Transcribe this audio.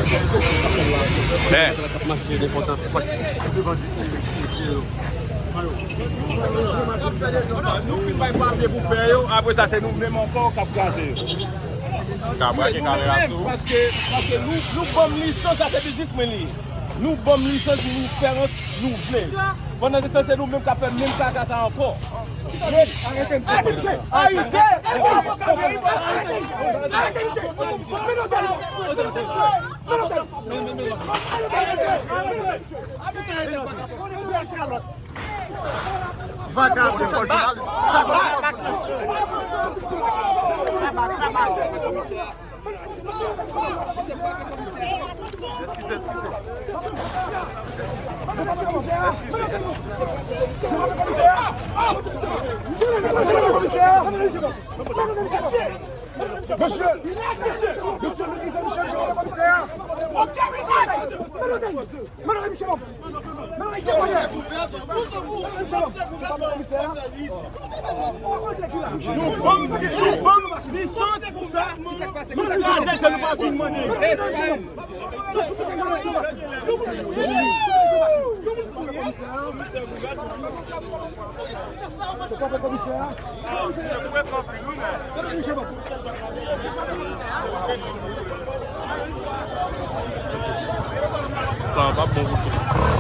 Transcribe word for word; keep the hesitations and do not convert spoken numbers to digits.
Nou fin bay papye pou fè yo, apre sa se nou menm ankò k ap kraze yo. Ka brake kamera tou. Paske, paske nou, nou ban m lisans, sa se biznis mwen li ye. Nou ban m lisans, nou fè rans, nou vle. Pandan se tan, se nou menm k ap fè menm kaka sa ankò. Arete misye! Arete misye! Arete misye! Menote l! Menote l! Menote l! Vagabon, fo jounalis. Eskize, eskize. Eskize, eskize. Mesye, mesye, mesye, mesye komisè a. Mwen lage misye non. Mwen lage misye non. Misye pa mwen komisè a. Nou ban m, nou ban m lisans pou sa. Mwen lage misye non. Se nou pa vin mande. Se pa mwen komisè a. Sa pa bon pou tou.